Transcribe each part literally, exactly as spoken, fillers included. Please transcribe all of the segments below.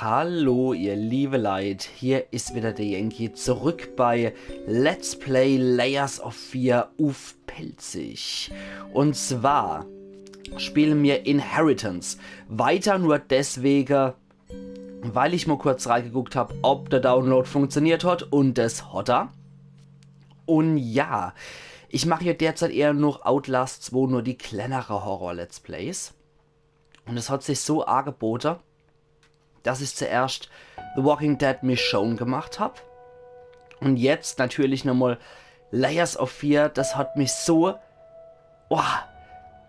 Hallo, ihr liebe Leit, hier is wieder der Yankee zurück bei Let's Play Layers of Fear uff Pälzisch. Und zwar spielen wir Inheritance weiter, nur deswege, weil ich mal kurz reingeguckt hab, ob der Download funktioniert hat, und des hat er. Und ja, ich mache ja derzeit eher noch Outlast zwei, nur die kleinere Horror-Let's Plays. Und es hat sich so angeboten, dass ich zuerst The Walking Dead Michonne gemacht hab. Und jetzt natürlich nochmal Layers of Fear. Das hat mich so, boah,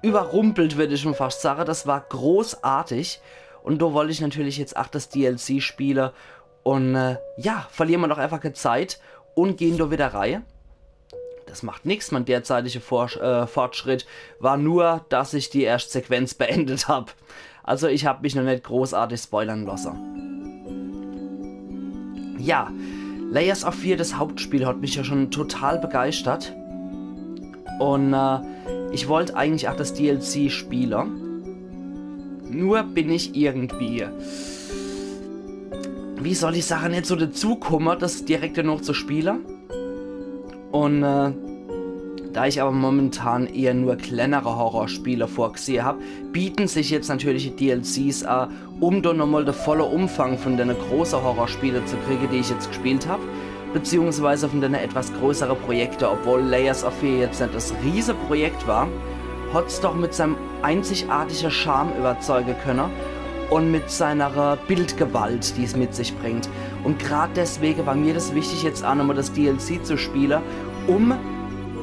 überrumpelt, würde ich schon fast sagen. Das war großartig. Und da wollte ich natürlich jetzt auch das D L C spielen. Und äh, ja, verlieren wir doch einfach keine Zeit und gehen da wieder rein. Das macht nix, mein derzeitiger Forsch äh, Fortschritt war nur, dass ich die erste Sequenz beendet hab. Also ich hab mich noch nicht großartig spoilern lassen. Ja, Layers of Fear, das Hauptspiel, hat mich ja schon total begeistert. Und äh, ich wollte eigentlich auch das D L C spielen. Nur bin ich irgendwie, wie soll ich sagen, nicht so dazugekommen, das direkt noch zu spielen. Und äh, da ich aber momentan eher nur kleinere Horrorspiele vorgesehen hab, bieten sich jetzt natürlich die D L Cs an, um da nochmal den vollen Umfang von den großen Horrorspielen zu kriegen, die ich jetzt gespielt hab, beziehungsweise von den etwas größeren Projekten. Obwohl Layers of Fear jetzt nicht das Riesenprojekt war, hat's doch mit seinem einzigartigen Charme überzeugen können und mit seiner Bildgewalt, die es mit sich bringt. Und gerade deswegen war mir das wichtig, jetzt auch nochmal das D L C zu spielen, um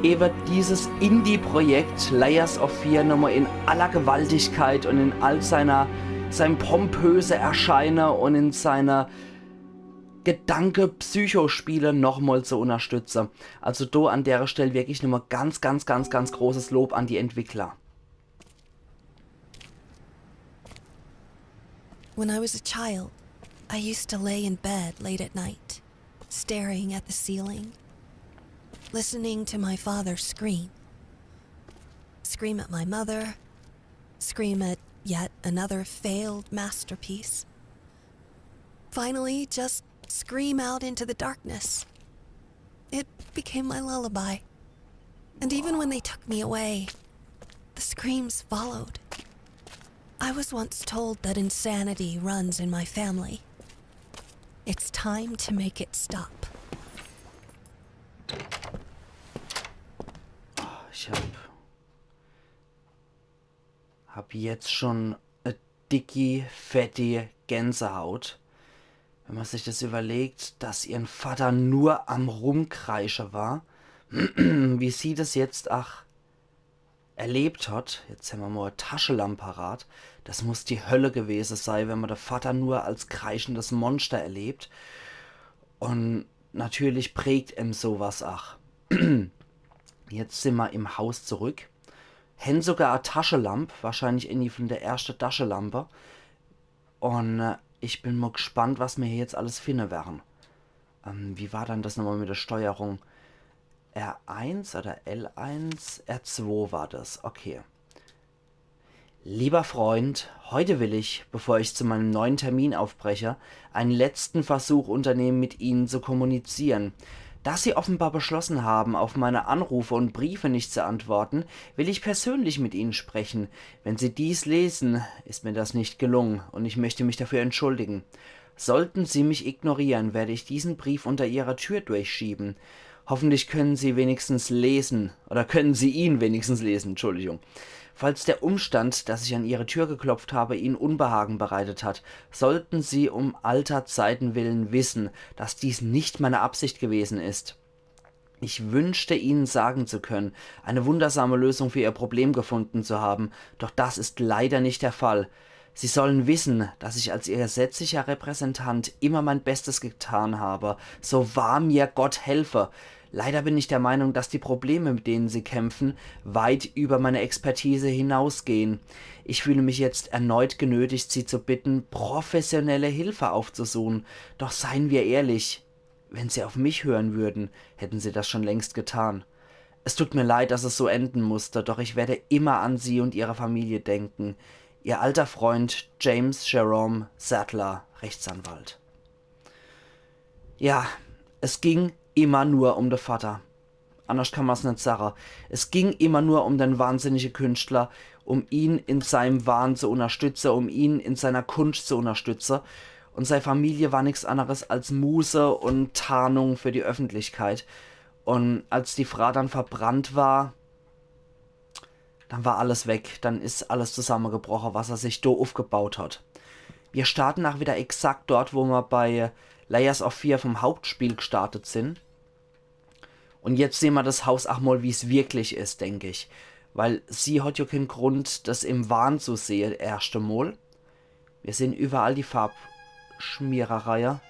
eben dieses Indie-Projekt Layers of Fear nochmal in aller Gewaltigkeit und in all seiner, seinem pompöse Erscheinen und in seiner Gedanke-Psychospiele nochmal zu unterstützen. Also da an der Stelle wirklich nochmal ganz, ganz, ganz, ganz großes Lob an die Entwickler. When I was a child, I used to lay in bed late at night, staring at the ceiling, listening to my father scream. Scream at my mother, scream at yet another failed masterpiece. Finally, just scream out into the darkness. It became my lullaby. And even when they took me away, the screams followed. I was once told that insanity runs in my family. It's time to make it stop. Ich hab, hab jetzt schon e dicki, fetti Gänsehaut, wenn man sich das überlegt, dass ihren Vater nur am Rumkreische war, wie sie das jetzt ach erlebt hat. Jetzt haben wir mal Taschelamp parat. Das muss die Hölle gewesen sein, wenn man den Vater nur als kreischendes Monster erlebt. Und natürlich prägt em sowas ach. Jetzt sind wir im Haus zurück. Hen sogar e Taschelamp, wahrscheinlich irgendwie von der erste Taschelampe. Und äh, ich bin mal gespannt, was wir hier jetzt alles finden werden. Ähm, wie war dann das nochmal mit der Steuerung? R eins oder L eins? R zwei war das, okay. Lieber Freund, heute will ich, bevor ich zu meinem neuen Termin aufbreche, einen letzten Versuch unternehmen, mit Ihnen zu kommunizieren. Da Sie offenbar beschlossen haben, auf meine Anrufe und Briefe nicht zu antworten, will ich persönlich mit Ihnen sprechen. Wenn Sie dies lesen, ist mir das nicht gelungen und ich möchte mich dafür entschuldigen. Sollten Sie mich ignorieren, werde ich diesen Brief unter Ihrer Tür durchschieben. Hoffentlich können Sie wenigstens lesen, oder können Sie ihn wenigstens lesen, Entschuldigung. Falls der Umstand, dass ich an Ihre Tür geklopft habe, Ihnen Unbehagen bereitet hat, sollten Sie um alter Zeiten willen wissen, dass dies nicht meine Absicht gewesen ist. Ich wünschte, Ihnen sagen zu können, eine wundersame Lösung für Ihr Problem gefunden zu haben, doch das ist leider nicht der Fall. Sie sollen wissen, dass ich als Ihr gesetzlicher Repräsentant immer mein Bestes getan habe, so wahr mir Gott helfe. Leider bin ich der Meinung, dass die Probleme, mit denen Sie kämpfen, weit über meine Expertise hinausgehen. Ich fühle mich jetzt erneut genötigt, Sie zu bitten, professionelle Hilfe aufzusuchen. Doch seien wir ehrlich, wenn Sie auf mich hören würden, hätten Sie das schon längst getan. Es tut mir leid, dass es so enden musste, doch ich werde immer an Sie und Ihre Familie denken. Ihr alter Freund James Jerome Sadler, Rechtsanwalt. Ja, es ging immer nur um de Vater. Anders kann man's net sage. Es ging immer nur um den wahnsinnige Künstler, um ihn in seinem Wahn zu unterstütze, um ihn in seiner Kunst zu unterstütze. Und sei Familie war nix anderes als Muße und Tarnung für die Öffentlichkeit. Und als die Fra dann verbrannt war, dann war alles weg. Dann is alles zusammegebroche, was er sich do ufgebaut hat. Wir starten ach wieder exakt dort, wo mer bei Layers of Fear vom Hauptspiel gestartet sin. Und jetzt sehn mer das Haus ach mol, wie's wirklich is, denk ich. Weil sie hat jo keen Grund, das im Wahn zu sehe, erschte Mol. Wir sehn überall die Farbschmierereie.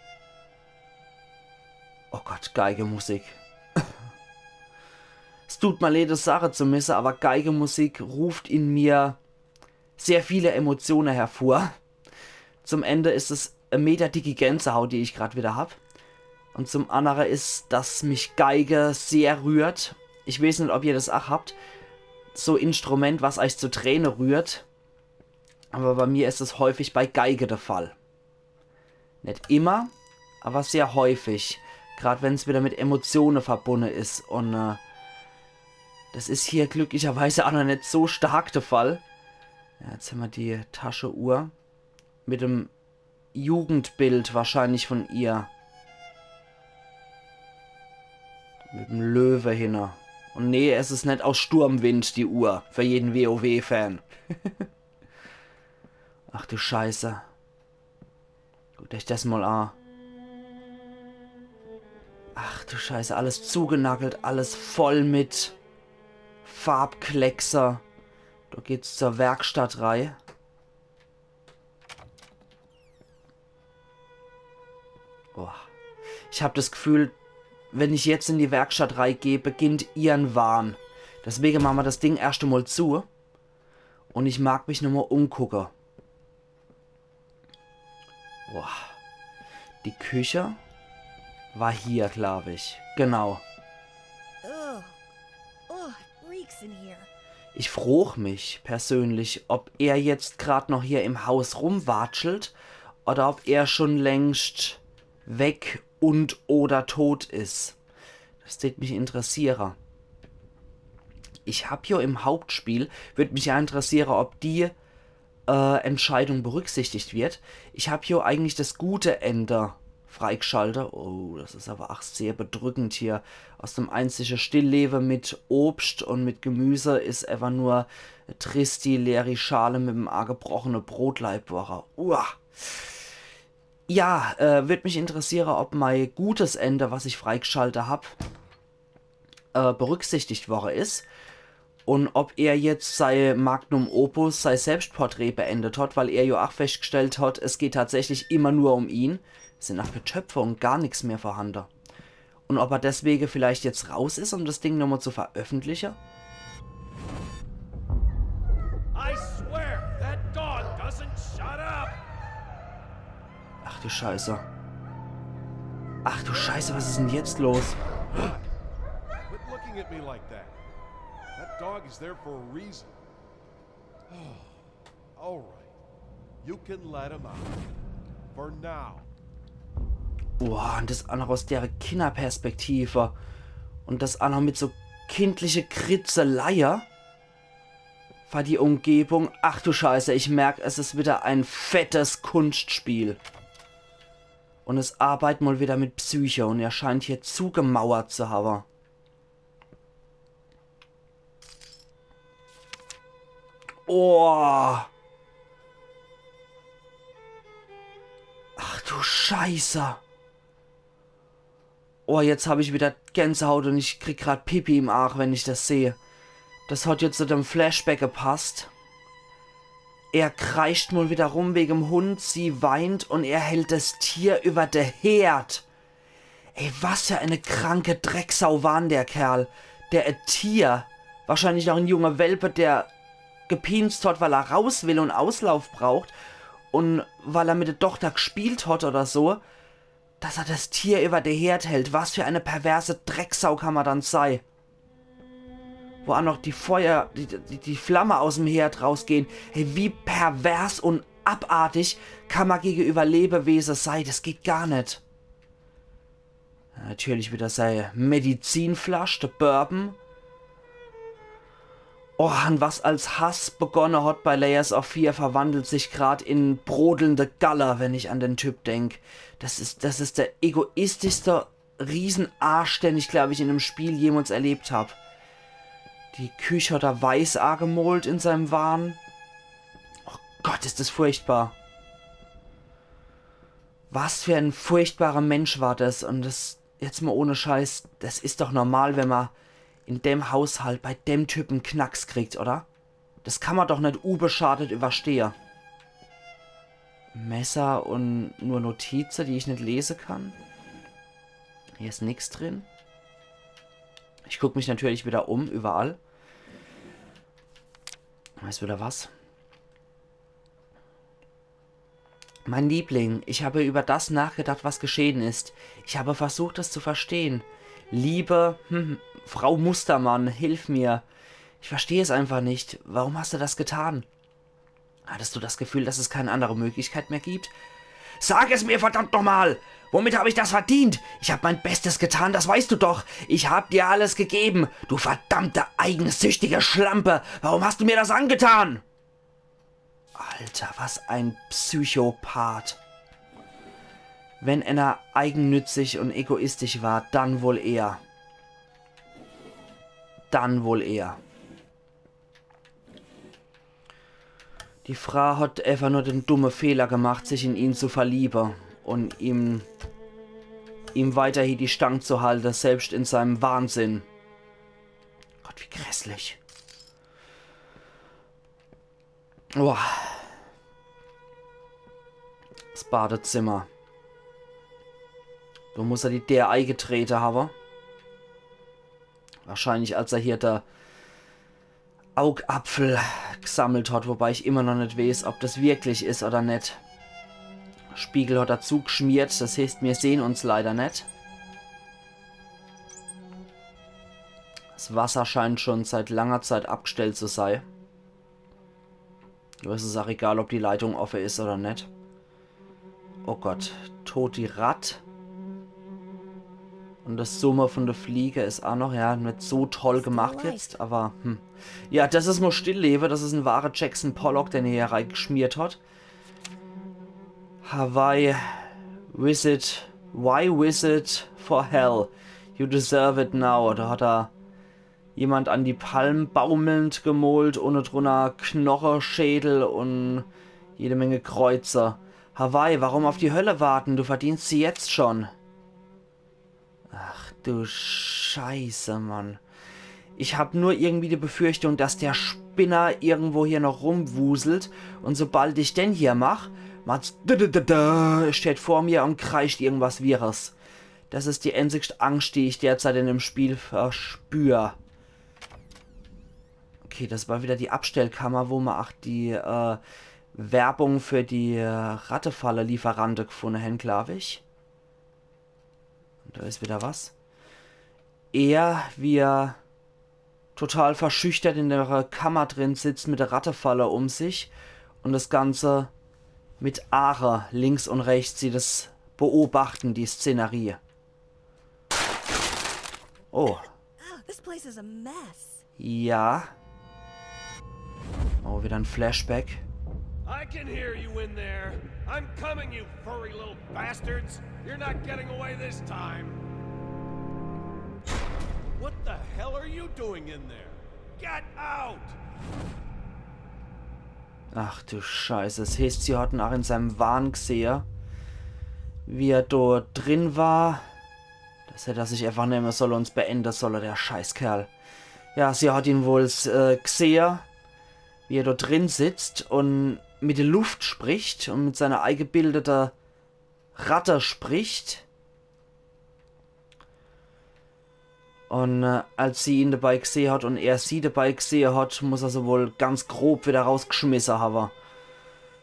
Oh Gott, Geigemusik. Es tut mer leid, das sage zu müsse, aber Geigemusik ruft in mir sehr viele Emotionen hervor. Zum Ende is es e meterdicke Gänsehaut, die ich grad wieder hab. Und zum andere is, dass mich Geige sehr rührt. Ich weeß net, ob ihr das ach habt. So Instrument, was euch zu Träne rührt. Aber bei mir is es häufig bei Geige der Fall. Net immer, aber sehr häufig. Grad wenn's wieder mit Emotionen verbunden is. Und äh, das is hier glücklicherweise auch noch net so stark der Fall. Ja, jetzt haben wir die Taschenuhr mit dem Jugendbild wahrscheinlich von ihr. Mit dem Löwe hinne. Und nee, es is net aus Sturmwind, die Uhr. Für jeden WoW-Fan. Ach du Scheiße. Guckt euch das mal an. Ach du Scheiße, alles zugenagelt, alles voll mit Farbkleckser. Da geht's zur Werkstatt rei. Boah. Ich hab das Gefühl, wenn ich jetzt in die Werkstatt rei geh, beginnt ihren Wahn. Deswegen machen wir das Ding erst einmal zu. Und ich mag mich nochmal umgucke. Boah. Die Küche war hier, glaub ich. Genau. Ugh. Oh, it reeks in here. Ich frog mich persönlich, ob er jetzt grad noch hier im Haus rumwatschelt oder ob er schon längst weg und oder tot is. Das tät mich interessiere. Ich hab jo im Hauptspiel, würd mich ja interessiere, ob die äh, Entscheidung berücksichtigt wird. Ich hab jo eigentlich das gute Ende freigschalte. Oh, das is aber ach sehr bedrückend hier. Aus dem einzige Stilllewe mit Obst und mit Gemüse is einfach nur tristi, leeri Schale mit em agebrochene Brotleib worre. Uah. Ja, äh, würd mich interessiere, ob mei gutes Ende, was ich freigschalte hab, äh, berücksichtigt worre is. Und ob er jetzt sei Magnum Opus, sei Selbstporträt beendet hat, weil er jo ach festgestellt hat, es geht tatsächlich immer nur um ihn. Es sind ach Getöpfe und gar nix mehr vorhanden. Und ob er deswegen vielleicht jetzt raus is, um das Ding nochmal zu veröffentlichen? I swear, that dog doesn't shut up! Ach du Scheiße. Ach du Scheiße, was is denn jetzt los? Quit looking at me like that. That dog is there for a reason. All right. You can let him out. For now. Boah, und das auch noch aus der Kinderperspektive. Und das auch noch mit so kindliche Kritzeleier. War die Umgebung. Ach du Scheiße, ich merk, es is wieder ein fettes Kunstspiel. Und es arbeit mal wieder mit Psyche und er scheint hier zugemauert zu haben. Oh. Ach du Scheiße. Oh, jetzt hab ich wieder Gänsehaut und ich krieg grad Pipi im Aach, wenn ich das seh. Das hat jetzt zu dem Flashback gepasst. Er kreischt mal wieder rum wegem Hund, sie weint und er hält das Tier über de Herd. Ey, was für eine kranke Drecksau war denn der Kerl. Der e Tier, wahrscheinlich noch en junger Welpe, der gepienst hat, weil er raus will und Auslauf braucht und weil er mit der Tochter gespielt hat oder so, dass er das Tier über de Herd hält. Was für eine perverse Drecksau kann man dann sei? Wo auch noch die Feuer, die, die, die Flamme aus dem Herd rausgehen. Hey, wie pervers und abartig kann ma gegenüber Lebewese sei? Das geht gar net. Natürlich wieder sei Medizinflasch, de Bourbon. Oh, un was als Hass begonne hat bei Layers of Fear, verwandelt sich grad in brodelnde Galle, wenn ich an den Typ denk. Das is, das is der egoistischste Riesenarsch, den ich, glaub ich, in nem Spiel jemals erlebt hab. Die Küch hat er weiß agemolt in seinem Wahn. Oh Gott, is das furchtbar. Was für en furchtbarer Mensch war das. Un das, jetzt mal ohne Scheiß, das is doch normal, wenn ma in dem Haushalt bei dem Typen Knacks kriegt, oder? Das kann ma doch net ubeschadet überstehe. Messer un nur Notize, die ich net lese kann. Hier is nix drin. Ich guck mich natürlich wieder um, überall. Da is wieder was. Mein Liebling, ich habe über das nachgedacht, was geschehen ist. Ich habe versucht, es zu verstehen. Liebe, hm, Frau Mustermann, hilf mir. Ich verstehe es einfach nicht. Warum hast du das getan? Hattest du das Gefühl, dass es keine andere Möglichkeit mehr gibt? Sag es mir, verdammt nochmal! Womit habe ich das verdient? Ich hab mein Bestes getan, das weißt du doch. Ich hab dir alles gegeben. Du verdammte eigensüchtige Schlampe. Warum hast du mir das angetan? Alter, was ein Psychopath. Wenn einer eigennützig und egoistisch war, dann wohl er. Dann wohl er. Die Frau hat einfach nur den dummen Fehler gemacht, sich in ihn zu verlieben und ihm, ihm weiterhin die Stange zu halten, selbst in seinem Wahnsinn. Gott, wie grässlich. Boah. Das Badezimmer. Do muss er die Deer eigetrete haben. Wahrscheinlich, als er hier der Augapfel gesammelt hat, wobei ich immer noch net weeß, ob das wirklich is oder net. Spiegel hat er zugeschmiert, das heißt, mir sehen uns leider net. Das Wasser scheint schon seit langer Zeit abgestellt zu sein. Aber es is auch egal, ob die Leitung offen is oder net. Oh Gott, tot die Ratt. Und das Summe von der Fliege is auch noch, ja, net so toll gemacht jetzt, aber, hm. Ja, das is mal Stilllewe, das is en wahrer Jackson Pollock, den er hier reingeschmiert hat. Hawaii, visit, why visit for hell? You deserve it now. Da hat er jemand an die Palm baumelnd gemolt, unne drunner Knocheschädel und jede Menge Kreuze. Hawaii, warum auf die Hölle warten? Du verdienst sie jetzt schon. Ach du Scheiße, Mann. Ich hab nur irgendwie die Befürchtung, dass der Spinner irgendwo hier noch rumwuselt und sobald ich den hier mach, macht's dü-dü-dü-dü, steht vor mir und kreischt irgendwas Wirres. Das is die einzigste Angst, die ich derzeit in dem Spiel verspür. Okay, das war wieder die Abstellkammer, wo ma auch die, äh, Werbung für die, äh, Rattefalle-Lieferante gefunde hen, glaub ich. Und da is wieder was. Er, wie er total verschüchtert in der Kammer drin sitzt mit der Rattefalle um sich und das Ganze mit Aache links und rechts, die das beobachten, die Szenerie. Oh. Oh, this place is a mess. Ja. Oh, wieder en Flashback. I can hear you in there. I'm coming, you furry little bastards. You're not getting away this time. What the hell are you doing in there? Get out! Ach du Scheiße, es heeßt, sie hat en auch in seinem Wahn gesehe, wie er do drin war. Das hätt er sich einfach nemme solle und beende solle, der Scheißkerl. Ja, sie hat ihn wohl, äh, gesehe, wie er do drin sitzt und mit der Luft spricht und mit seiner eigebildete Ratte spricht. Und, äh, als sie ihn dabei gesehe hat und er sie dabei gesehe hat, muss er se wohl ganz grob wieder rausgeschmisse habe.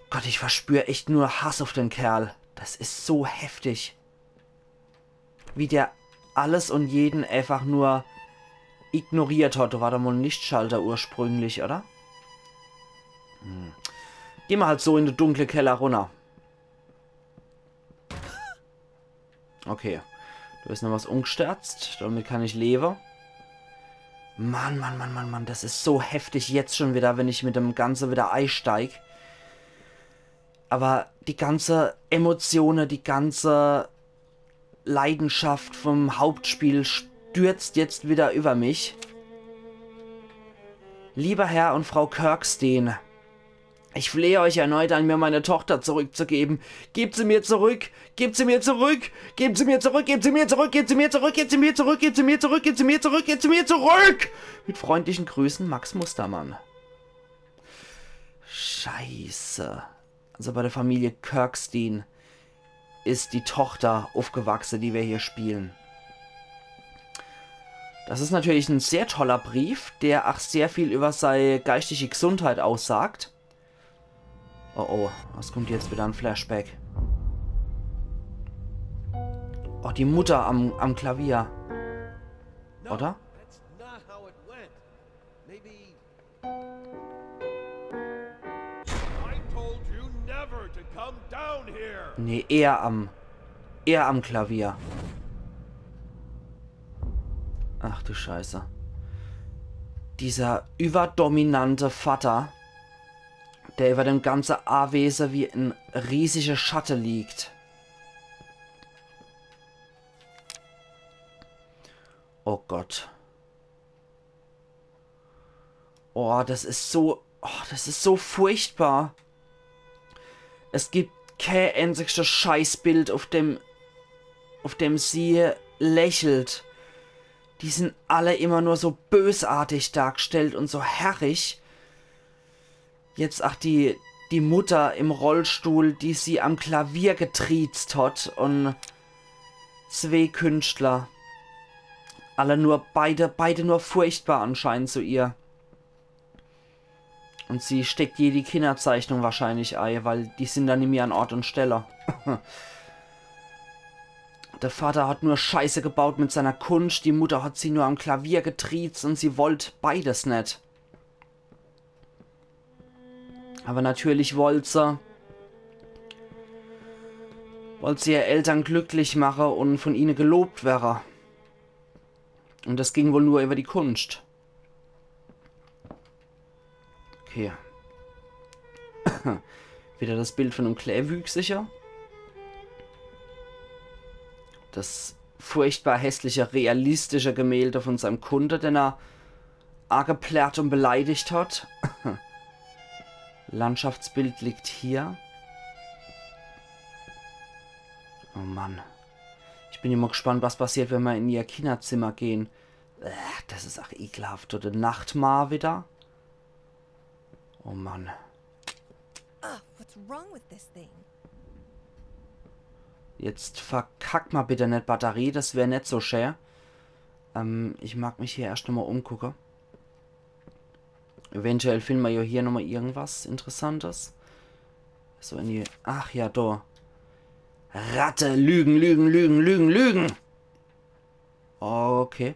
Gott, ich verspür echt nur Hass auf den Kerl. Das is so heftig. Wie der alles und jeden einfach nur ignoriert hat. Da war doch mal en Lichtschalter ursprünglich, oder? Hm. Geh mer halt so in de dunkle Keller runner. Okay. Do is noch was umgesterzt. Damit kann ich lewe. Mann, Mann, Mann, Mann, Mann. Das is so heftig jetzt schon wieder, wenn ich mit dem Ganze wieder eisteig. Aber die ganze Emotione, die ganze Leidenschaft vom Hauptspiel stürzt jetzt wieder über mich. Lieber Herr und Frau Kirkstein, ich flehe euch erneut an, mir meine Tochter zurückzugeben. Gebt sie mir zurück! Gebt sie mir zurück! Gebt sie mir zurück! Gebt sie mir zurück! Gebt sie mir zurück! Gebt sie mir zurück! Gebt sie mir zurück! Gebt sie mir zurück! Gebt sie mir zurück! Gebt sie mir zurück! Mit freundlichen Grüßen, Max Mustermann. Scheiße. Also bei der Familie Kirkstein is die Tochter uffgewachse, die wir hier spielen. Das is natürlich en sehr toller Brief, der ach sehr viel über sei geistige Gesundheit aussagt. Oh oh, was kommt jetzt wieder an Flashback? Oh, die Mutter am, am Klavier. Oder? That's not how it went. Maybe I told you never to come down here. Nee, er am, er am Klavier. Ach du Scheiße. Dieser überdominante Vater, der über dem ganze Awese wie en riesige Schatte liegt. Oh Gott. Oh, das is so, oh, das is so furchtbar. Es gibt kä einzigschte Scheißbild, auf dem, auf dem sie lächelt. Die sind alle immer nur so bösartig dargestellt und so herrisch. Jetzt ach die, die Mutter im Rollstuhl, die sie am Klavier getriezt hat, und zwee Künstler. Alle nur, beide, beide nur furchtbar anscheinend zu ihr. Und sie steckt jedi Kinderzeichnung wahrscheinlich ei, weil die sind dann nimmi an Ort und Stelle. Der Vater hat nur Scheiße gebaut mit seiner Kunst, die Mutter hat sie nur am Klavier getriezt und sie wollt beides net. Aber natürlich wollt se, wollt se ihr Eltern glücklich mache und von ihne gelobt wäre. Und das ging wohl nur über die Kunst. Okay. Wieder das Bild von dem Klääwüchsiger. Das furchtbar hässliche, realistische Gemälde von seinem Kunde, den er ageplärrt und beleidigt hat. Landschaftsbild liegt hier. Oh Mann. Ich bin immer gespannt, was passiert, wenn wir in ihr Kinderzimmer gehen. Äh, das is ach ekelhaft. Oder Nachtmar wieder. Oh Mann. Ugh, what's wrong with this thing? Jetzt verkack mal bitte net Batterie, das wär net so schä. Ähm, ich mag mich hier erscht nochmal umgucke. Eventuell finden wir ja hier nochmal irgendwas Interessantes. So in die. Ach ja, do. Ratte, Lügen, Lügen, Lügen, Lügen, Lügen. Okay.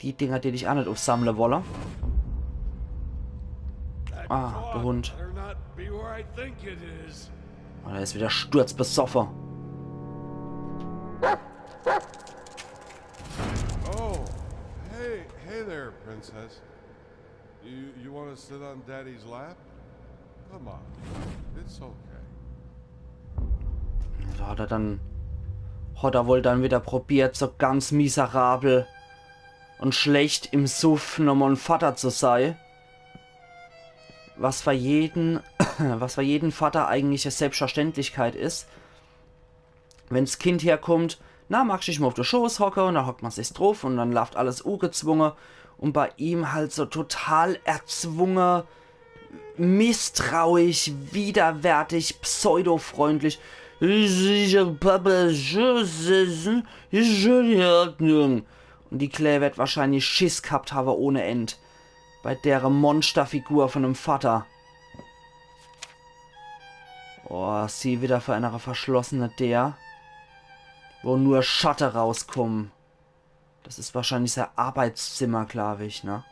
Die Dinger, die ich ach net aufsammle wolle. Ah, der Hund. Better not be where I think it is. Oh, der is wieder sturzbesoffe. Oh, hey, hey there, Princess. You you want to sit on Daddy's lap? Come on, it's okay. Da hat er dann, hat er wohl dann wieder probiert, so ganz miserabel und schlecht im Suff nochmal en Vater zu sei. Was für jeden, was für jeden Vater eigentlich e Selbstverständlichkeit is. Wenn's Kind herkommt, na, magst dich mal auf de Schoß hocke, und dann hockt man sich druff und dann lauft alles ugezwunge und bei ihm halt so total erzwunge, misstrauisch, widerwärtig, pseudofreundlich. Papa, und die Klää wird wahrscheinlich Schiss gehabt habe ohne End. Bei dere Monsterfigur von em Vater. Oh, sie wieder vor einer verschlossene Deer, wo nur Schatte rauskommen. Das is wahrscheinlich sein Arbeitszimmer, glaub ich, ne?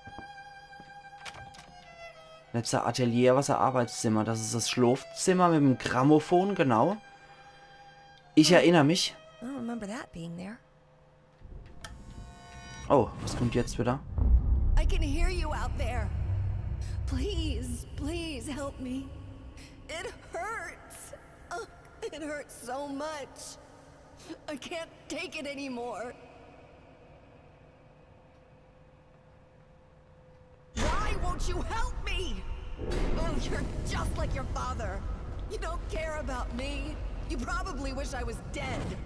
Jetzt e Atelier, was e Arbeitszimmer. Das is das Schlofzimmer mit dem Grammophon, genau. Ich erinner mich. I don't remember that being there. Oh, was kommt jetzt wieder? I can hear you out there. Please, please help me. It hurts. Ugh, it hurts so much. I can't take it anymore. Why won't you help me? Oh, you're just like your father. You don't care about me. You probably wish I was dead.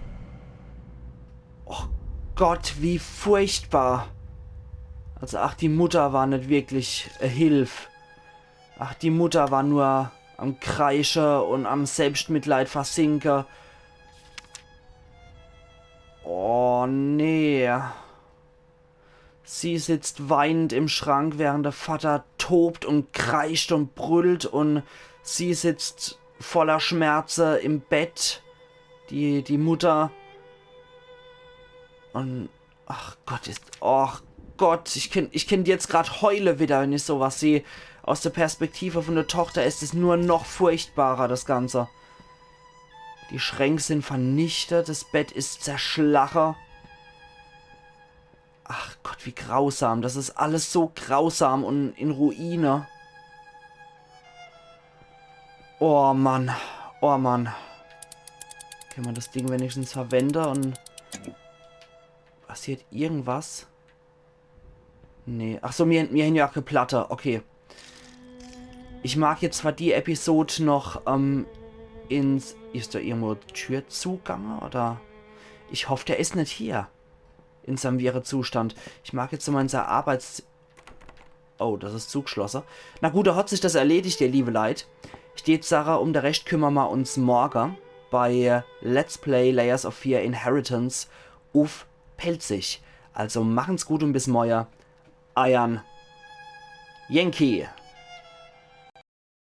Oh Gott, wie furchtbar. Also, ach, die Mutter war net wirklich e Hilf. Ach, die Mutter war nur am Kreische und am Selbstmitleid versinke. Oh nee. Sie sitzt weinend im Schrank, während der Vater tobt und kreischt und brüllt, und sie sitzt voller Schmerze im Bett, die, die Mutter. Und, ach Gott, ist, ach Gott, ich könnt, ich könnt jetzt grad heule wieder, wenn ich sowas seh. Aus der Perspektive von der Tochter ist es nur noch furchtbarer, das Ganze. Die Schränk sind vernichtet, das Bett ist zerschlache. Ach Gott, wie grausam. Das ist alles so grausam und in Ruine. Oh Mann. Oh Mann. Kann man das Ding wenigstens verwende und passiert irgendwas? Nee. Ach so, mir, mir hänn ja ach e Platte. Okay. Ich mag jetzt zwar die Episode noch, ähm, ins... Ist da irgendwo Tür zugange, oder? Ich hoff, der is net hier. In seinem Viere-Zustand. Ich mag jetzt nochmal in seiner Arbeits-, oh, das is zugeschlosse. Na gut, da hat sich das erledigt, ihr liebe Leit. Ich deet sage, um de Rescht kümmere mer uns morge bei Let's Play Layers of Fear Inheritance uff Pälzisch. Also machen's gut und bis morge. Eiern Yankee.